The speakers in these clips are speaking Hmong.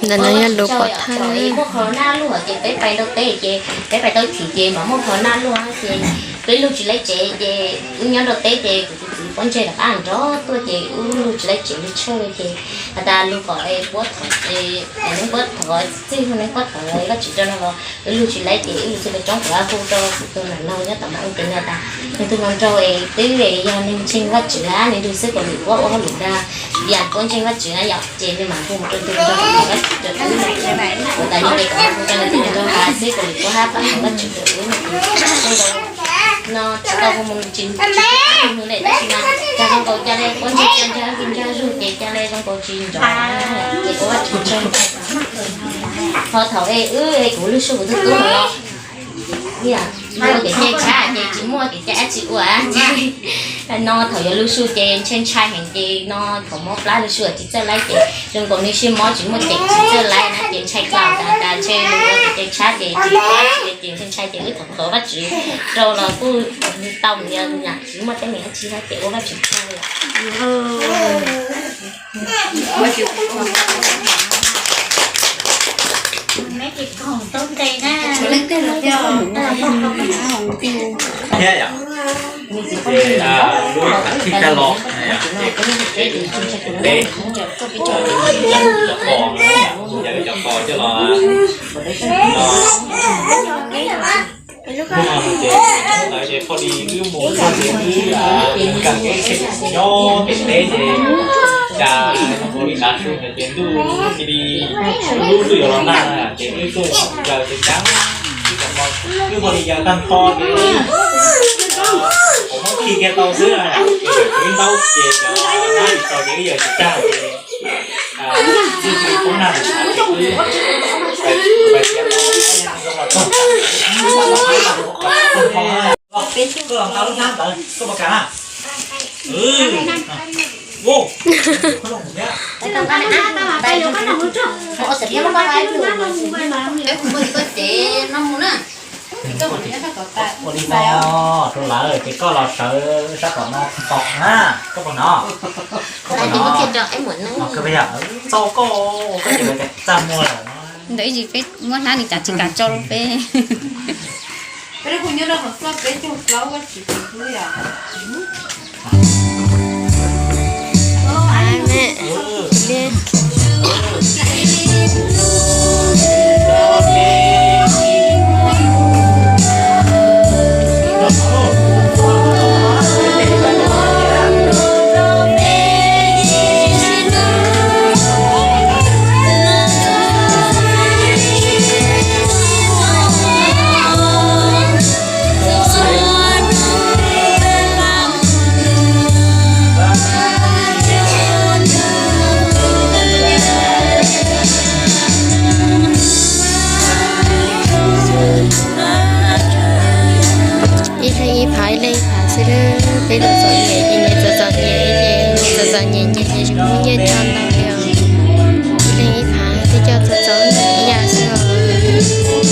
Ntawm no yog lus pov thawj. Muaj qhov naj luaj ces peb pais nrau teb ces peb pais tau chim ces mam muaj qhov naj luaj ces peb lug tsis laib tsev ces wb nyob nrau teb ces kuv tus txiv pob ntseg rov qab nrov tuaj ces wb lug tsis laib tsev li tshaj ces has tas lug kom puab thov, neeb puab thov txij hu neeb puab thov Vajtswv rau no los wb lug tsis laib ces wb lug txug peb roob kuv hu rau kuv tus nam laug nyob tom mam ua tes no tas nws tug hluas nraug es twb yog neeg ntseeg Vajtswv na, nws lug xwb kom lwm puab ua hauj lwm dag, yam puab ntseeg Vajtswv na yom ces nws mam hu mus rau tug hluas nraug thov Vajtswv rau wb. Kuv tas li ces kom hu rau nws tus hluas nraug tas xwb kom lwm puab hab pab thov Vajtswv rau wb no. No tsis tau hu mus tsis tsis hu le tab sis mas cas zoo nkaus ca le puab ntseeg ca ntsag zug ntsag zug ces ca le zoo nkaus tsis nrov ces ua Vajtswv tsaug. Ho thaum es wb es kuv lwj suj kuv tub tub no los ua kev cai tshab ces tsis muaj kev cai dab tsi ua ces no thaum yuav lwj suj ces ntshai ntshai heev ces no thaum mob plab lwj suj tsis txawj laib ces zoo nkaus nws siab mob tsis muaj ceem tsis txawj laib na ces ntshai tau tas tas ntshe nws ua kev cai tshab ces tsis txawj laib ces ntshai ntshai ces wb thov thov Vajtswv rau los kuj tau mus yog tsis muaj teeb meem dab tsi hab ces ua Vajtswv tsaug. Thiab yom, ces lub thav thij tag los ces peb cov pos, yog cov pos coj los no. Ces ntawd ces poj di wb mus txog ces wb kam kev nyob pem teb ces cas zoo nkaus li tav su ces ntuj cia li lub ntuj yuav los nag ces wb tuaj caws ces cab wb cov pos, wb poj di caws tag nrho ces kuv muab khi kiag tau xwb, wb ntaub ces cov nab tsis tau ces wb yawg tsis tag ces wb cia li poob nag ntawm thav ces wb pais tiav tau zoo los txog. Koj los nqa lub hnab ntawd koj puas kam na? Ua li no rau lawv ces koj los sawv sab tom no tos na, koj puas hnov? Koj puas hnov? Koj puas yog txaus koj, koj ces lawv txaj muag lawm no. Ntawd ib tsis peb muab hnab nws cas tsis kam tso rau peb. Ib leeg ib phav, ib leeg ib phav xwb, peb los txom nyem ces nyias txom txom nyem, ces nyias txom txom nyem ces nyias tsis muaj nyiaj tso ntau li os. Ib leeg ib phav, peb coj txom txom nyem ib yam xwb os.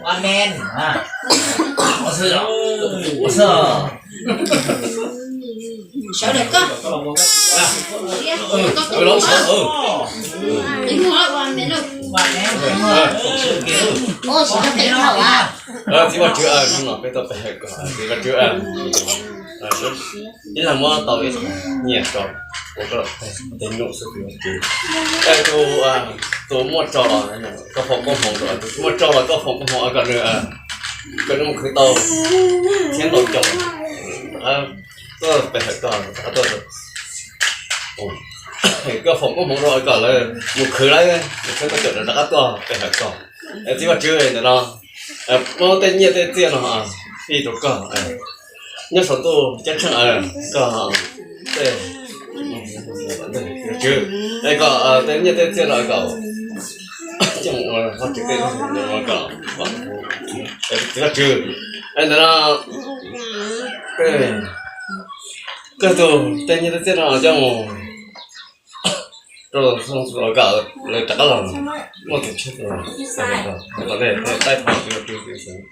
Amen. Sawv daws koj. Txiv Vaj Tswv, hnub no peb tuaj pe hawm koj, txiv Vaj Tswv, ib leeg muab tau ib nyiam tso, ua koj tej nyuj xwb txiv Vaj Tswv. Tus, tus muaj tso los koj foom koob hmoov rau, tus tsis muaj tso los koj foom koob hmoov kom nws, kom nws mus khwv tau txhiab ntau caum rov qab tuaj pe hawm koj, rov qab tuaj. Koj foom koob hmoov rau kom lawv mus khwv lawm, mus khwv tau caum rov qab tuaj pe hawm koj. Txiv Vaj Tswv, ntawm no Muab tej nyiaj tej txiaj no fij rau koj, nyob saum ntuj ceeb tsheej, koj tej, koj tej nyiaj tej txiaj no kom, kom, kom, ntawm no, koj tus tej nyiaj tej txiaj no coj mus rau, kom lawv rov qab los muaj tus tshuaj tus, kom tej taij pov tswv rau tus xwb.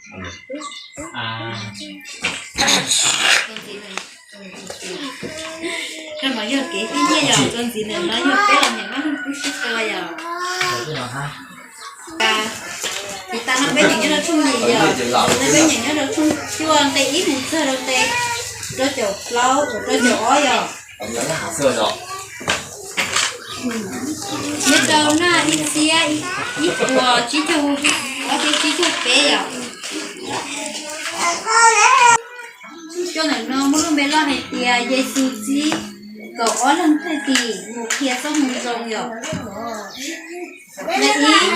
Koj no yog kev fij nyiaj yom, tus ntxiv ntawm no yog peb los nyeem Mab Lug Kub sib tua yom. Tsis tas no peb nyeem nyob rau tshooj yim yom, peb nyeem nyob rau tshooj cuaj nqe ib mus txog rau nqe rau caum plaub, rau caum ob yom. Nyob rau naj ib txhiab ib puas tsib caug, ob txhiab tsib caug peb yom. Cuaj ntawm no muaj lub npe loj hais tias Yexus txib kaum ob leeg thwj tim mus qhia txoj moo zoo yom. Nqe ib,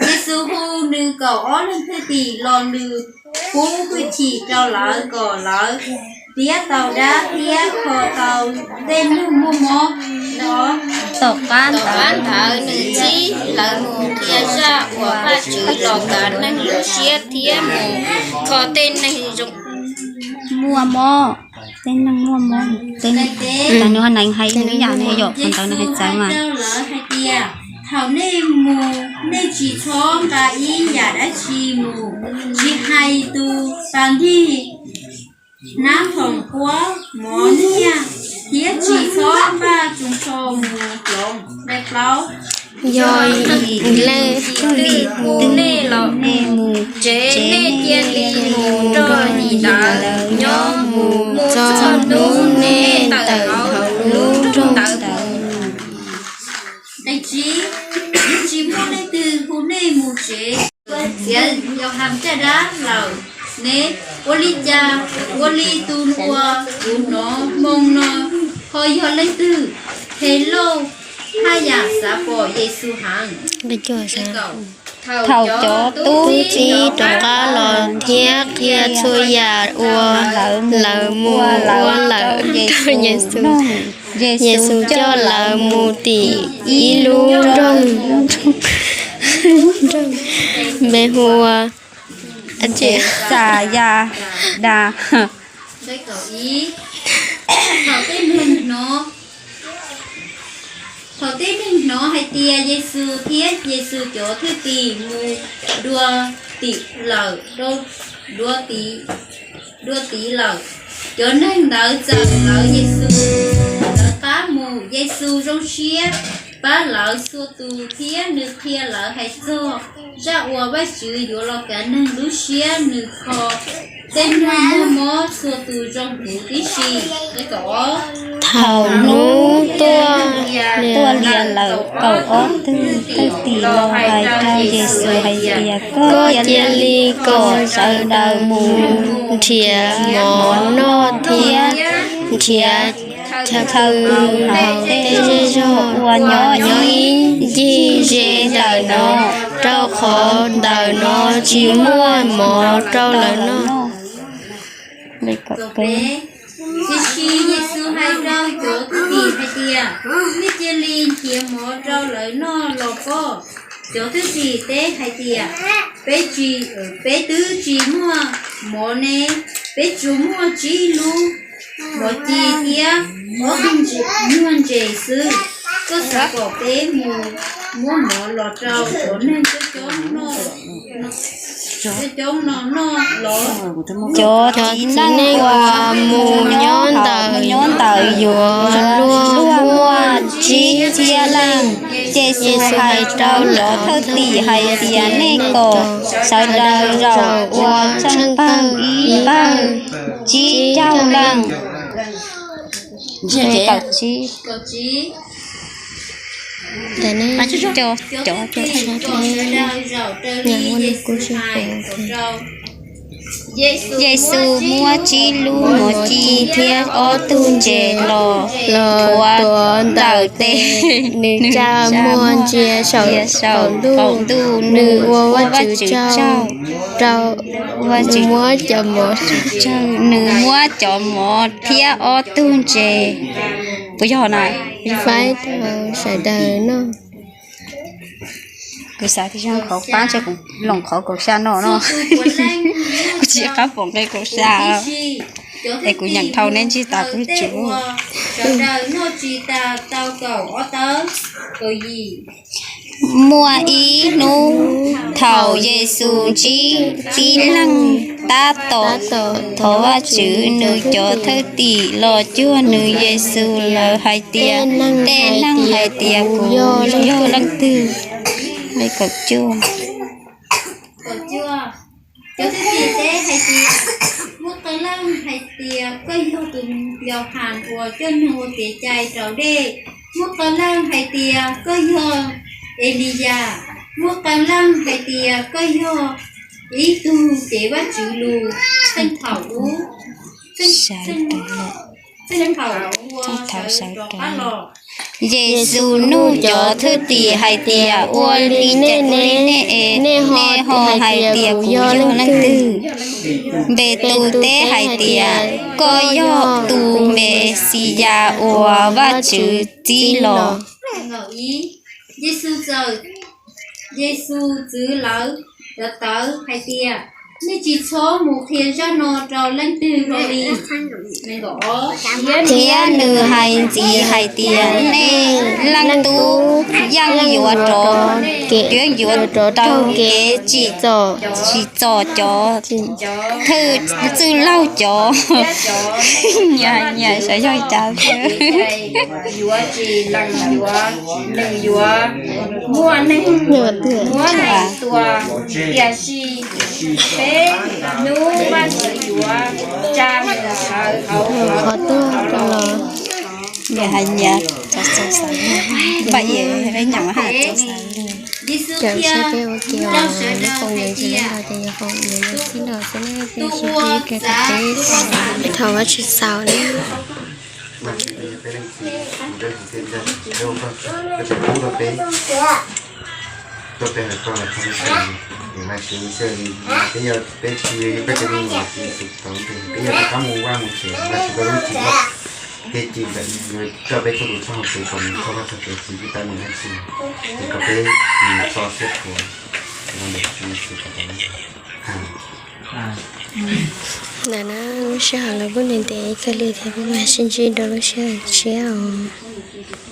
Yexus hu nws kaum ob leeg thwj tim los nws pub hwj chim rau lawv kom lawv tiab tau dab thiab kho tau tej neeg muaj mob no. Tom qab ntawd nws txib lawv mus qhia zaj uas Vajtswv los kav neeg lub siab thiab mus kho tej neeg muaj mob, tej neeg muaj mob, tej neeg, nws hais ib yam no yom, qhov ntawd nws hais txawv mas. Rau lawv hais tias, thaum nej mus, nej tsis txhob nqa ib yam dab tsi mus, tsis hais tus pas nrig, hnab khoom, kua muag, nyiaj, thiab tsis txhob npaj tsoos tsho mus hloov. Nqe plaub, yog leej twg hu nej los tsev, nej cia li mus nrog ntawd nyob mus txog hnub nej tawm hauv lub nroog ntawd. Nqe tsib, yog tsis muaj leej twg hu nej mus tsev, txiav Yauhas caj dab lawm ne, ua li cas, ua li tus uas kuv hnov moo no ho yog leej twg? Helauj, haj yam xav pom Yexus heev. Thaum cov tub txib rov qab los thiab qhia txhua yam uas lawv mus ua lawm rau Yexus, Yexus coj lawv mus tim ib lub nroog, npe hu ua Xayas Das. Thaum tej neeg hnov hais tias Yexus thiab Yexus cov thwj tim mus dua tim lawm, dua tim lawm, cov neeg ntawd txawm hlawv Yexus lawv qab mus. Yexus zoo siab pab lawv txhua tus thiab nws qhia lawv hais txog zaj uas Vajtswv yuav los kav neeg lub siab, nws kho tej neeg muaj mob txhua tus zoo huv tib si. Thaum hnub tuaj, tuaj lias lawm, kaum ob tug thwj tim los hais rau Yexus hais tias, koj cia li kom sawv daws mus nrhiav mov noj thiab nrhiav chaw pw hauv tej zej zog uas nyob ib ncig ze ntawm no, rau qhov ntawm no tsis muaj mov rau lawv noj. Tiam sis Yexus hais rau cov thwj tim hais tias, nej cia li nrhiav mov rau lawv noj los pob. Cov thwj tim teb hais tias, peb tsis, peb twb tsis muaj mov ne, peb tsuas muaj tsib lub mov ci thiab ob tug nyuag ntses xwb. Koj xav kom peb mus muab mov los rau cov neeg coob coob no noj los? Cov txiv neej uas mus nyob ntawm yuav luag muaj tsib txhiab leej. Yexus hais rau cov thwj tim hais tias, nej kom sawv daws zaum ua tsheej pawg, ib pawg tsib caug leej. Yexus muab tsib lub mov ci thiab ob tug ntses los thuav ntawm tes, nws tsa muag ntsia saum ntuj, nws ua Vajtswv tsaug rau, nws muab cov mov, nws muab cov mov thiab ob tug ntses, puas yog na? Faib rau sawv daws noj. Kuv xav tias yog qhov pab ntshe kuv loos qhov kaum xya no no. Kuv tsis qab pom nqe kaum xya, es kuv nyeem dhau nej ntsib tas kuv tsis. Muaj ib hnub thaum Yexus ntsib tib leeg tab tom thov Vajtswv, nws cov thwj tim los cuag nws. Yexus lawv hais tias, tej neeg hais tias kuv yog leej twg? Cov thwj tim teb hais tias, muaj qee leej hais tias koj yog tus Yauhas uas coj neeg ua kev cai raus dej, muaj qee leej hais tias koj yog Eliyas, muaj qee leej hais tias koj yog ib tug cev Vajtswv lus txheej thaum ub, txheej thaum uas sawv rov qab los. Yexus nug cov thwj tim hais tias, ua li nej ne, nej ho hais tias kuv yog leej twg? Npetus teb hais tias, koj yog tus Mexiyas uas Vajtswv txib los. Yexus txwv lawv cov tawv hais tias, nej tsis txhob mus qhia zaj no rau leej twg hlo li. Thiab nws hais ntxiv hais tias, nej Leej Tub yeej yuav rov, yuav rov taug kev tsim txom cov thwj, txwj laug cov. Nyias nyias xav yog cas thiab. Yuav tsis lees yuav, nws yuav muaj neeg muab nws tua, tiam sis peb hnub Vajtswv yuav tsa nws sawv hauv qhov tuag rau los. Nyias hais nyias, npaj es peb nyeem hais txaus xav lug. Caum seb peb ua ke os, nyob foom nyeem tsis lab los ces yog foom nyeem yog tib los xwb na, peb sib hlub ib pliag kom peb thaum Vajtswv xaus na. Tuaj peb hais koj los txog lub sij hawm, Vajtswv xwb, peb yog peb tsis yog koj cov me nyuam ces tus tau ntej peb yog rov qab mus vaj mus tsev, Vajtswv koj lub txim loj, peb tsis ntawm yuav coj peb txoj tus txoj hauv kev kom mus txog vaj txog tsev tsis pub tab mus dab tsi, ces kom peb mus txo siab khuav los ntawm Tswv Yexus kom tau. Ntawm na, lub sij hawm los kuj ntev ntev kawg li thiab, peb mam sib ntsib dua lub sij hawm tshiab os.